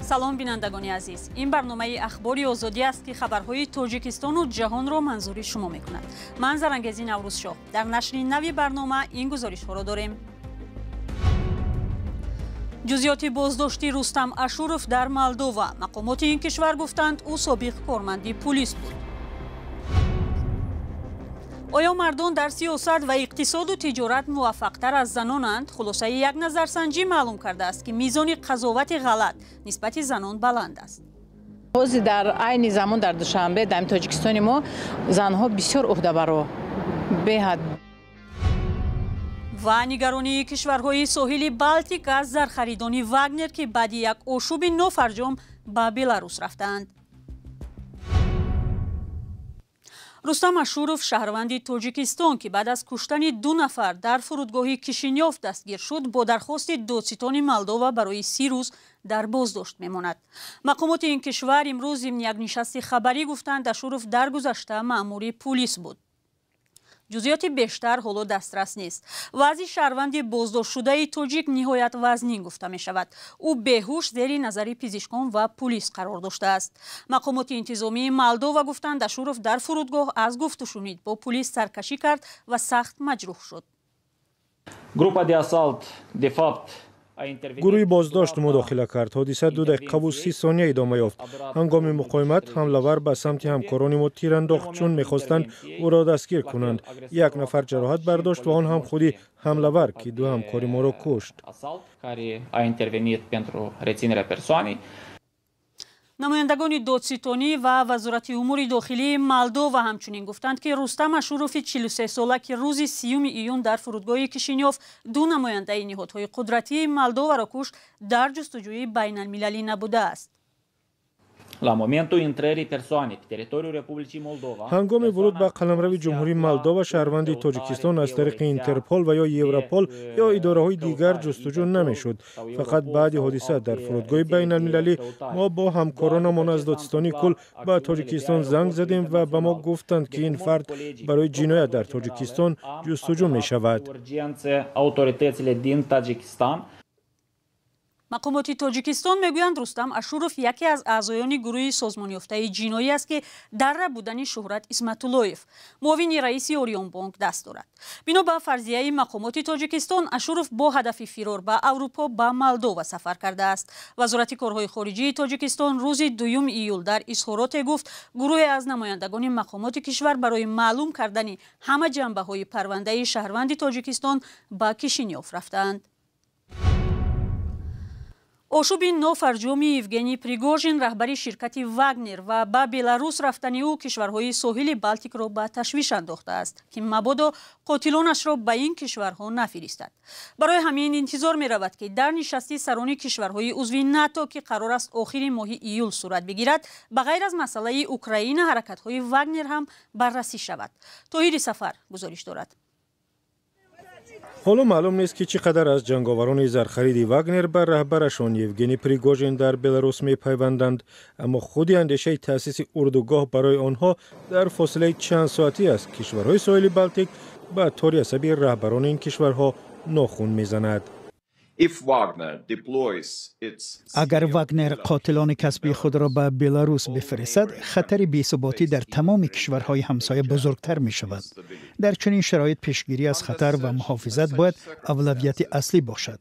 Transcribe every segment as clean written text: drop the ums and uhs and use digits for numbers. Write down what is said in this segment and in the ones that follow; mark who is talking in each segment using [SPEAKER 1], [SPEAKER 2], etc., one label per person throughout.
[SPEAKER 1] Салом, бинандагони азиз. Ин барномаи Ахбори Озодӣ аст, ки хабарҳои Тоҷикистону ҷаҳонро манзури шумо мекунад. Ман Зарангези Наврӯзшоҳ. Дар нашри нави барнома ин гузоришҳоро дорем. Ҷузъиёти боздошти Рустам Ашуров дар Молдова. Мақомоти ин кишвар гуфтанд, ӯ собиқ корманди пулис буд. Оё мардон дар сиёсат ва иқтисоду тиҷорат муваффақтар аз занонанд? Хулосаи як назарсанҷӣ маълум кардааст, ки мизони қазовати ғалат нисбати занон баланд аст.
[SPEAKER 2] Ҳозир дар айни замон дар Душанбе, дар Тоҷикистони мо занҳо бисёр уҳдабаро беҳад.
[SPEAKER 1] Ва нигаронии кишварҳои соҳили Балтик аз зархаридони Вагнер, ки баъди як ошӯби нофарҷом ба Беларус рафтаанд. Рустам Ашуров, шаҳрванди Тоҷикистон, ки баъд аз куштани 2 нафар дар фурудгоҳи Кишинёв дастгир шуд, бо дархости додситони Молдова барои 30 рӯз дар боздошт мемонад. Мақомоти ин кишвар имрӯз зимни як нишасти хабарӣ гуфтанд, Ашуров дар гузашта маъмури пулис буд. Ҷузъиёти бештар ҳоло дастрас нест. Вазъи шаҳрванди боздоштшудаи тоҷик ниҳоят вазнин гуфта мешавад. Ӯ беҳуш зери назари пизишкон ва пулис қарор доштааст. Мақомоти интизомии Молдова гуфтанд, Ашуров дар фурудгоҳ аз гуфтушунид бо пулис саркашӣ кард ва сахт маҷрӯҳ шуд.
[SPEAKER 3] Гурӯҳи боздошт мудохила кард. Ҳодиса 2 дақиқаву 30 сония идома ёфт. Ҳангоми муқовимат ҳамлавар ба самти ҳамкорони мо тир андохт, чун мехостанд ӯро дастгир кунанд. Як нафар ҷароҳат бардошт ва он ҳам худи ҳамлавар, ки 2 ҳамкори моро кушт.
[SPEAKER 1] Намояндагони додситонӣ ва Вазорати умури дохилии Молдова ҳамчунин гуфтанд, ки Рустам Ашурови 43сола, ки рӯзи 30 июн дар фурудгоҳи Кишинёв 2 намояндаи ниҳодҳои қудратии Молдоваро кушт, дар ҷустуҷӯи байналмилалӣ набудааст.
[SPEAKER 3] Ҳангоми вуруд ба қаламрави Ҷумҳурии Молдова шаҳрванди Тоҷикистон аз тариқи Интерпол ва ё Европол ё идораҳои дигар ҷустуҷӯ намешуд. Фақат баъди ҳодиса дар фурудгоҳи байналмилалӣ мо бо ҳамкоронамон аз додситонии кул ба Тоҷикистон занг задем ва ба мо гуфтанд, ки ин фард барои ҷиноят дар Тоҷикистон ҷустуҷӯ мешавад.
[SPEAKER 1] Мақомоти Тоҷикистон мегӯянд, Рустам Ашуров яке аз аъзоёни гурӯҳи созмонёфтаи ҷиноӣ аст, ки дар рабудани Шуҳрат Исматуллоев, муовини раиси Орионбонк, даст дорад. Бино ба фарзияи мақомоти Тоҷикистон, Ашуров бо ҳадафи фирор ба Аврупо ба Молдова сафар кардааст. Вазорати корҳои хориҷии Тоҷикистон рӯзи 2 июл дар изҳороте гуфт, гурӯҳе аз намояндагони мақомоти кишвар барои маълум кардани ҳама ҷанбаҳои парвандаи шаҳрванди Тоҷикистон ба Кишинёв рафтаанд. Ошӯби нофарҷоми Евгений Пригожин, раҳбари ширкати Вагнер, ва ба Беларус рафтани ӯ кишварҳои соҳили Балтикро ба ташвиш андохтааст, ки мабодо қотилонашро ба ин кишварҳо нафиристад. Барои ҳамин интизор меравад, ки дар нишасти сарони кишварҳои узви НАТО, ки қарор аст охири моҳи июл сурат бигирад, ба ғайр аз масъалаи Украина ҳаракатҳои Вагнер ҳам баррасӣ шавад. Тоҳири Сафар гузориш дорад.
[SPEAKER 3] Ҳоло маълум нест, ки чӣ қадар аз ҷанговарони зархариди Вагнер ба раҳбарашон Евгений Пригожин дар Беларус мепайванданд, аммо худи андешаи таъсиси урдугоҳ барои онҳо дар фосилаи чанд соатӣ аз кишварҳои соҳили Балтик ба тори асаби раҳбарони ин кишварҳо нохун мезанад.
[SPEAKER 4] Агар Вагнер қотилони касбии худро ба Беларус бифиристад, хатари бесуботӣ дар тамоми кишварҳои ҳамсоя бузургтар мешавад. Дар чунин шароит пешгирӣ аз хатар ва муҳофизат бояд авлавияти аслӣ бошад.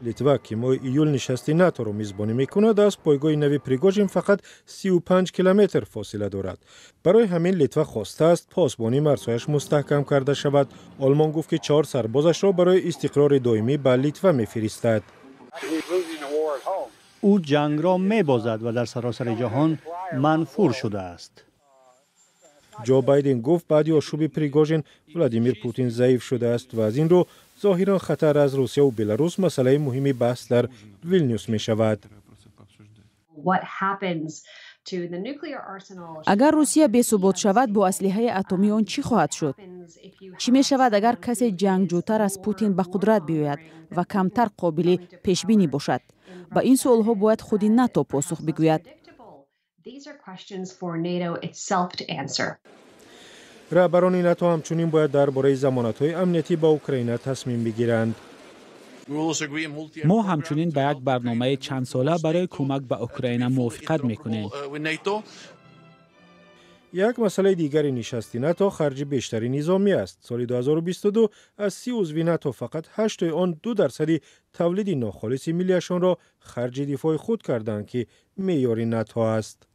[SPEAKER 3] Литва, ки моҳи июл нишасти наторо мизбонӣ мекунад, аз пойгоҳи нави Пригожин фақат 35 километр фосила дорад. Барои ҳамин Литва хостааст посбонии марзҳояш мустаҳкам карда шавад. Олмон гуфт, ки 4 сарбозашро барои истиқрори доимӣ ба Литва мефиристад.
[SPEAKER 5] Ӯ ҷангро мебозад ва дар саросари ҷаҳон манфур шудааст.
[SPEAKER 3] Ҷо Байден гуфт, баъди ошӯби Пригожин Владимир Путин заиф шудааст ва аз ин рӯ зоҳиран хатар аз Русия ва Беларус масъалаи муҳими баҳс дар Вилнюс мешавад.
[SPEAKER 6] Агар Русия бесубот шавад, бо аслиҳаи атомии он чӣ хоҳад шуд? Чӣ мешавад, агар касе ҷангҷӯтар аз Путин ба қудрат биёяд ва камтар қобили пешбинӣ бошад? Ба ин суолҳо бояд худи НАТО посух бигӯяд.
[SPEAKER 3] Раҳбарони НАТО ҳамчунин бояд дар бораи замонатҳои амниятӣ ба Украина тасмим бигиранд.
[SPEAKER 7] Мо ҳамчунин ба як барномаи чандсола барои кӯмак ба Украина мувофиқат мекунем.
[SPEAKER 3] Як масъалаи дигари нишасти НАТО харҷи бештари низомӣ аст. Соли 2022 аз 30 узви НАТО фақат 8тои он 2% тавлиди нохолиси миллиашонро харҷи дифои худ карданд, ки меъёри НАТО аст.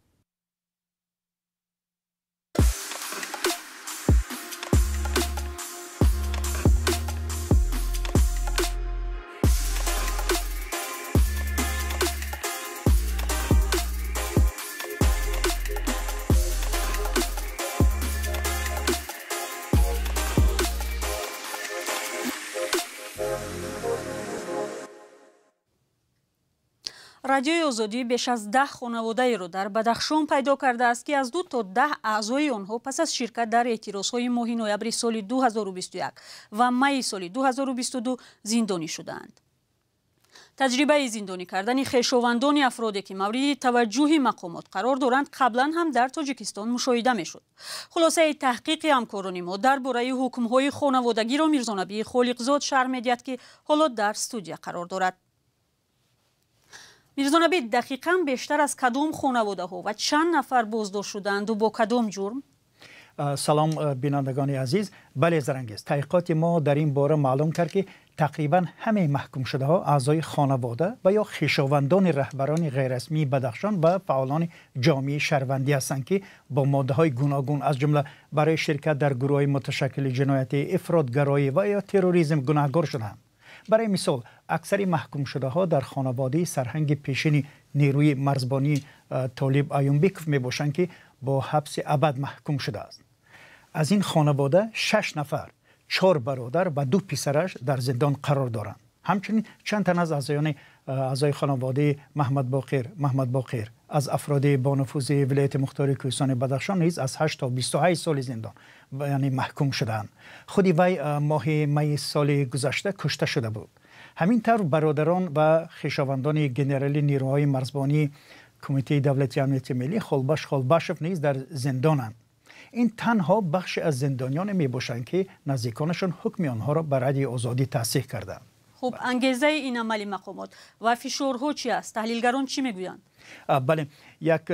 [SPEAKER 1] Радиои Озодӣ беш аз 10 хонаводаеро дар Бадахшон пайдо кардааст, ки аз 2 то 10 аъзои онҳо пас аз ширкат дар эътирозҳои моҳи ноябри соли 2021 ва майи соли 2022 зиндонӣ шудаанд. Таҷрибаи зиндонӣ кардани хешовандони афроде, ки мавриди таваҷҷӯҳи мақомот қарор доранд, қаблан ҳам дар Тоҷикистон мушоҳида мешуд. Хулосаи таҳқиқи ҳамкорони мо дар бораи ҳукмҳои хонаводагиро Мирзонабии Холиқзод шарҳ медиҳад, ки ҳоло дар студия қарор дорад. Мирзонаби, дақиқан бештар аз кадом хонаводаҳо ва чанд нафар боздошт шудаанду бо кадом ҷурм?
[SPEAKER 4] Салом, бинандагони азиз. Бале, Зарангез, таҳқиқоти мо дар ин бора маълум кард, ки тақрибан ҳамаи маҳкумшудаҳо аъзои хонавода ва ё хешовандони раҳбарони ғайррасмии Бадахшон ва фаъолони ҷомеаи шаҳрвандӣ ҳастанд, ки бо моддаҳои гуногун, аз ҷумла барои ширкат дар гурӯҳҳои муташаккили ҷиноятӣ, ифротгароӣ ва ё терроризм гунаҳгор шудаанд. Барои мисол, аксари маҳкумшудаҳо дар хонаводаи сарҳанги пешини нерӯи марзбонии Толиб Аюмбеков мебошанд, ки бо ҳабси абад маҳкум шудааст. Аз ин хонавода 6 нафар, 4 бародар ва 2 писараш дар зиндон қарор доранд. Ҳамчунин чанд тан аз аъзои хонаводаи Маҳмадбоқир аз афроди бонуфузи вилояти мухтори Кӯҳистони Бадахшон низ аз 8 то 28 соли зиндон, яъне маҳкум шудаанд. Худи вай моҳи майи соли гузашта кушта шуда буд. Ҳамин тавр бародарон ва хешовандони генерали нерӯҳои марзбонии Кумитаи давлати амнияти миллӣ Холбаш Холбашев низ дар зиндонанд. Ин танҳо бахше аз зиндониёне мебошанд, ки наздиконашон ҳукми онҳоро ба радиои Озодӣ тасдиқ карданд.
[SPEAKER 1] Хуб, ангезаи ин амали мақомот ва фишорҳо чи аст? Таҳлилгарон чӣ мегӯянд?
[SPEAKER 4] Бале, як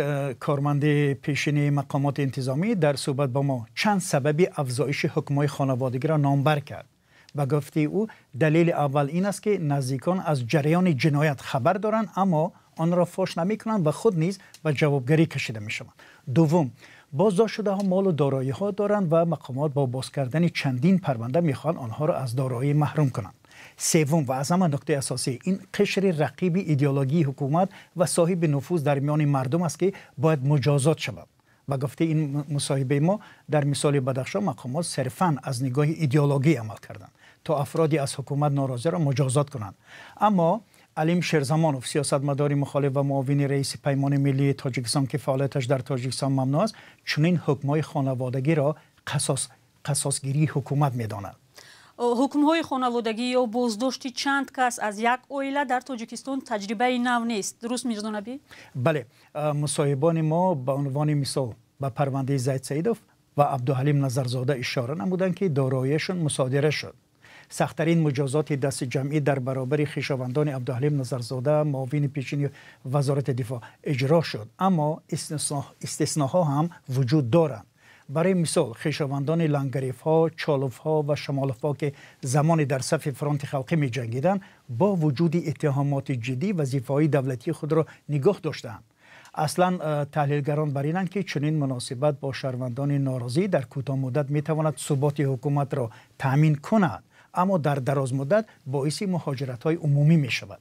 [SPEAKER 4] корманди пешини мақомоти интизомӣ дар суҳбат бо мо чанд сабаби афзоиши ҳукмҳои хонаводагиро номбар кард. Ба гуфтаи ӯ, далели аввал ин аст, ки наздикон аз ҷараёни ҷиноят хабар доранд, аммо онро фош намекунанд ва худ низ ба ҷавобгарӣ кашида мешаванд. Дуввум, боздоштшудаҳо молу дороиҳо доранд ва мақомот бо боз кардани чандин парванда мехоҳанд онҳоро аз дороӣ маҳрум кунанд. Севум ва аз ҳама нуктаи асосӣ, ин қишри рақиби идеологии ҳукумат ва соҳиби нуфуз дар миёни мардум аст, ки бояд муҷозот шавад. Ба гуфтаи ин мусоҳибаи мо, дар мисоли Бадахшон мақомот сирфан аз нигоҳи идеологӣ амал карданд, то афроди аз ҳукумат норозиро муҷозот кунанд. Аммо Алим Шерзамонов, сиёсатмадори мухолиф ва муовини раиси Паймони миллии Тоҷикистон, ки фаъолияташ дар Тоҷикистон мамнӯъ аст, чунин ҳукмҳои хонаводагиро қасосгирии ҳукумат медонад.
[SPEAKER 1] Ҳукмҳои хонаводагӣ ё боздошти чанд кас аз як оила дар Тоҷикистон таҷрибаи нав нест. Дуруст, Мирзонабӣ?
[SPEAKER 4] Бале, мусоҳибони мо ба унвони мисол ба парвандаи Зайд Саидов ва Абдуҳалим Назарзода ишора намуданд, ки дороияшон мусодира шуд. Сахттарин муҷозоти дасти ҷамъӣ дар баробари хешовандони Абдуҳалим Назарзода, муовини пешини Вазорати дифоъ, иҷро шуд, аммо истисноҳо ҳам вуҷуд доранд. Барои мисол, хешовандони Лангарифҳо, Чоловҳо ва Шамоловҳо, ки замоне дар сафи фронти халқӣ меҷангиданд, бо вуҷуди иттиҳомоти ҷиддӣ вазифаҳои давлатии худро нигоҳ доштаанд. Аслан таҳлилгарон бар инанд, ки чунин муносибат бо шаҳрвандони норозӣ дар кӯтоҳмуддат метавонад суботи ҳукуматро таъмин кунад, аммо дар дарозмуддат боиси муҳоҷиратҳои умумӣ мешавад.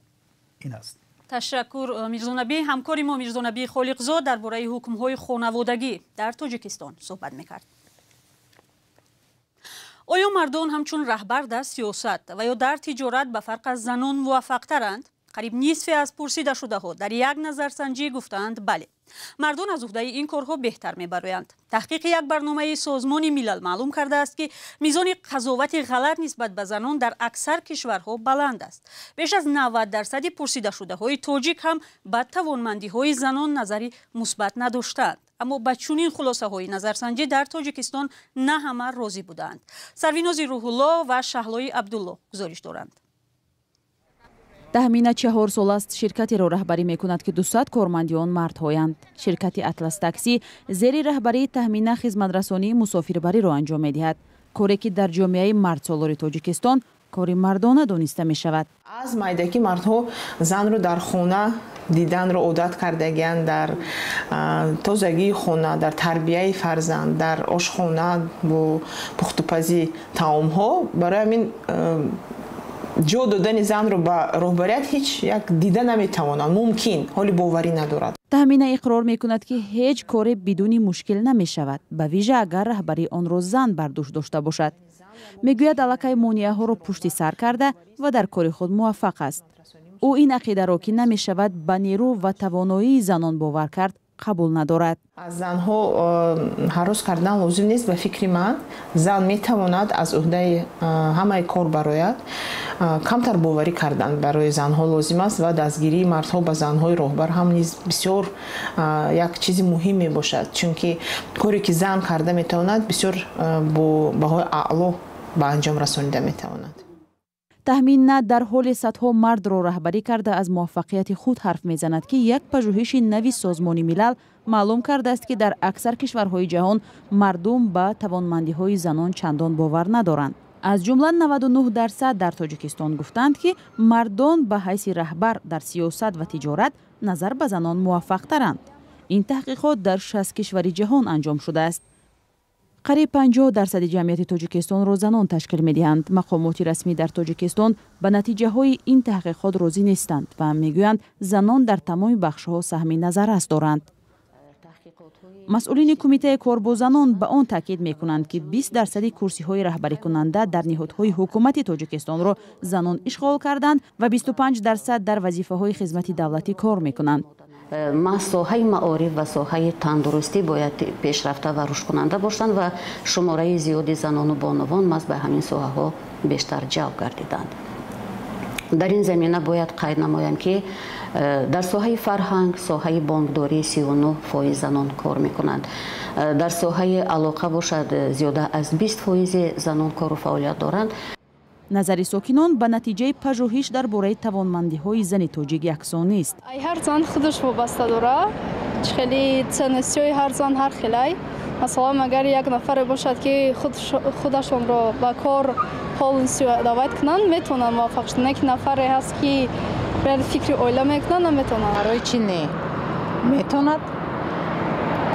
[SPEAKER 4] Ин аст.
[SPEAKER 1] Ташаккур, Мирзонабӣ. Ҳамкори мо Мирзонабӣ Холиқзод дар бораи ҳукмҳои хонаводагӣ дар Тоҷикистон суҳбат мекард. Оё мардон ҳамчун раҳбар дар сиёсат ва ё дар тиҷорат ба фарқ аз занон муваффақтаранд? Қариб нисфе аз пурсидашудаҳо дар як назарсанҷӣ гуфтаанд бале. Мардон аз уҳдаи ин корҳо беҳтар мебароянд. Таҳқиқи як барномаи Созмони Милал маълум кардааст, ки мизони қазовати ғалат нисбат ба занон дар аксар кишварҳо баланд аст. Беш аз 90% пурсидашудаҳои тоҷик ҳам ба тавонмандиҳои занон назари мусбат надоштаанд. Аммо ба чунин хулосаҳои назарсанҷӣ дар Тоҷикистон на ҳама розӣ будаанд. Сарвинози Рӯҳулло ва Шаҳлои Абдулло гузориш доранд.
[SPEAKER 6] Таҳмина 4 сол аст ширкатеро раҳбарӣ мекунад, ки 200 корманди он мардҳоянд. Ширкати Атлас Такси зери раҳбарии Таҳмина хизматрасонии мусофирбариро анҷом медиҳад. Коре ки дар ҷомеаи мардсолори Тоҷикистон кори мардона дониста мешавад.
[SPEAKER 8] Аз майдакӣ мардҳо занро дар хона диданро одат кардагианд, дар тозагии хона, дар тарбияи фарзанд, дар ошхона бо пухтупазии таомҳо. Барои ҳамин ҷо додани занро ба роҳбарият ҳеҷ як дида наметавонанд, мумкин ҳоли боварӣ надорад.
[SPEAKER 6] Таҳмина иқрор мекунад, ки ҳеҷ коре бидуни мушкил намешавад, ба вижа агар раҳбарии онро зан бар дӯш дошта бошад. Мегӯяд, аллакай монеаҳоро пушти сар карда ва дар кори худ муваффақ аст. Ӯ ин ақидаро, ки намешавад ба нерӯ ва тавоноии занон бовар кард, қабул надорад.
[SPEAKER 8] Аз занҳо ҳарос кардан лозим нест. Ба фикри ман, зан метавонад аз ӯҳдаи ҳамаи кор барояд. Камтар боварӣ кардан барои занҳо лозим аст ва дастгирии мардҳо ба занҳои роҳбар ҳам низ бисёр як чизи муҳим мебошад, чунки коре ки зан карда метавонад, бисёр бо баҳои аъло ба анҷом расонида метавонад.
[SPEAKER 6] Таҳмина дар ҳоле садҳо мардро раҳбарӣ карда аз муваффақияти худ ҳарф мезанад, ки як пажӯҳиши нави Созмони Милал маълум кардааст, ки дар аксар кишварҳои ҷаҳон мардум ба тавонмандиҳои занон чандон бовар надоранд. Аз ҷумла 99% дар Тоҷикистон гуфтанд, ки мардон ба ҳайси раҳбар дар сиёсат ва тиҷорат назар ба занон муваффақтаранд. Ин таҳқиқот дар 60 кишвари ҷаҳон анҷом шудааст. Қариб 50% ҷамъияти Тоҷикистонро занон ташкил медиҳанд. Мақомоти расмӣ дар Тоҷикистон ба натиҷаҳои ин таҳқиқот розӣ нестанд ва мегӯянд, занон дар тамоми бахшҳо саҳми назаррас доранд. Масъулини Кумитаи кор бо занон ба он таъкид мекунанд, ки 20% курсиҳои раҳбарикунанда дар ниҳодҳои ҳукумати Тоҷикистонро занон ишғол карданд ва 25% дар вазифаҳои хизмати давлатӣ кор мекунанд.
[SPEAKER 9] Маҳз соҳаи маориф ва соҳаи тандурустӣ бояд пешрафта ва рушдкунанда бошанд ва шумораи зиёди занону бонувон маҳз ба ҳамин соҳаҳо бештар ҷалб гардиданд. Дар ин замина бояд қайд намоям, ки дар соҳаи фарҳанг, соҳаи бонкдорӣ 39% занон кор мекунанд. Дар соҳаи алоқа бошад, зиёда аз 20% занон кору фаъолият доранд.
[SPEAKER 6] Назари сокинон ба натиҷаи пажӯҳиш дар бораи тавонмандиҳои зани тоҷик яксон нест.
[SPEAKER 10] Ай ҳар зан худаш вобаста дора, хеле ценностиҳои ҳар зан ҳар хелай. Масалан, агар як нафаре бошад, ки худашонро ба кор полностью даъват кунанд, метавонанд муваффақ шуд. Не ки нафаре ҳаст, ки фикри оила мекунад, наметавонанд.
[SPEAKER 2] Барои чӣ не? Метавонад.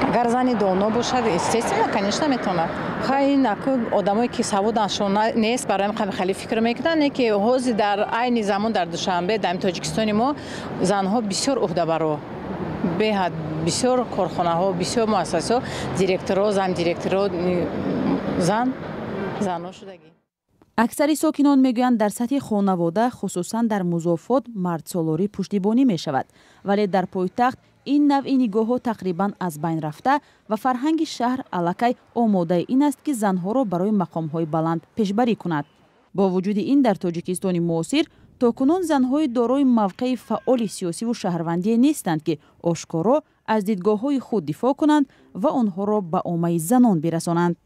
[SPEAKER 2] Агар зани доно бошад, естественно, конечно, метавонад. Хай, ин одамое ки саводашон нест, барои ҳам хеле фикр мекунанд, не ки ҳозир дар айни замон дар Душанбе, дар Тоҷикистони мо занҳо бисёр ӯҳдабаро, беҳад бисёр корхонаҳо, бисёр муассасаҳо директоро, замдиректоро зан, занҳо шудагӣ.
[SPEAKER 6] Аксари сокинон мегӯянд, дар сатҳи хонавода, хусусан дар музофот, мардсолорӣ пуштибонӣ мешавад, вале дар пойтахт ин навъи нигоҳҳо тақрибан аз байн рафта ва фарҳанги шаҳр аллакай омодаи ин аст, ки занҳоро барои мақомҳои баланд пешбарӣ кунад. Бо вуҷуди ин, дар Тоҷикистони муосир то кунун занҳои дорои мавқеи фаъоли сиёсиву шаҳрвандие нестанд, ки ошкоро аз дидгоҳҳои худ дифоъ кунанд ва онҳоро ба оммаи занон бирасонанд.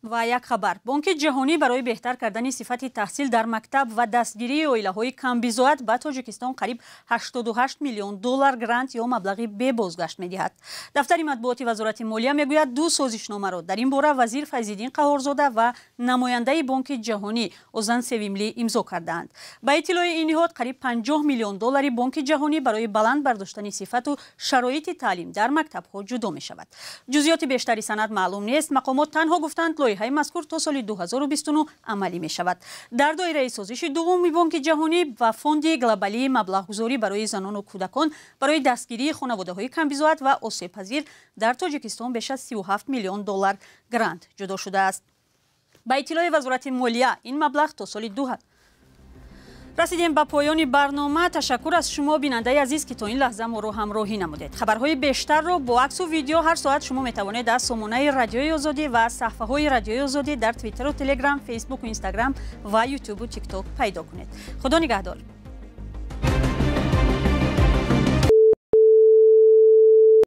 [SPEAKER 1] Ва як хабар. Бонки Ҷаҳонӣ барои беҳтар кардани сифати таҳсил дар мактаб ва дастгирии оилаҳои камбизоат ба Тоҷикистон қариб 88 миллион доллар грант ё маблағи бебозгашт медиҳад. Дафтари матбуоти Вазорати молия мегӯяд, ду созишномаро дар ин бора вазир Файзиддин Қаҳорзода ва намояндаи Бонки Ҷаҳонӣ Озан Севимлӣ имзо кардаанд. Ба иттилои ин ниҳод, қариб 50 миллион доллари Бонки Ҷаҳонӣ барои баланд бардоштани сифату шароити таълим дар мактабҳо ҷудо мешавад. Ҷузъиёти бештари санад маълум нест. Мақомот танҳо гуфтанд, лоиҳаи мазкур то соли 2029 амалӣ мешавад. Дар доираи созиши дуввуми Бонки Ҷаҳонӣ ва Фонди глобалии маблағгузорӣ барои занону кӯдакон барои дастгирии хонаводаҳои камбизоат ва осебпазир дар Тоҷикистон беш аз 37 миллион доллар грант ҷудо шудааст. Ба иттилои Вазорати молия, ин маблағ то соли 2. Расидем ба поёни барнома. Ташаккур аз шумо, бинандаи азиз, ки то ин лаҳза моро ҳамроҳӣ намудед. Хабарҳои бештарро бо аксу видео ҳар соат шумо метавонед аз сомонаи Радиои Озодӣ ва саҳфаҳои Радиои Озодӣ дар Твиттеру Телеграм, Фейсбуку Инстаграм ва Ютубу Тикток пайдо кунед. Худо нигаҳдор.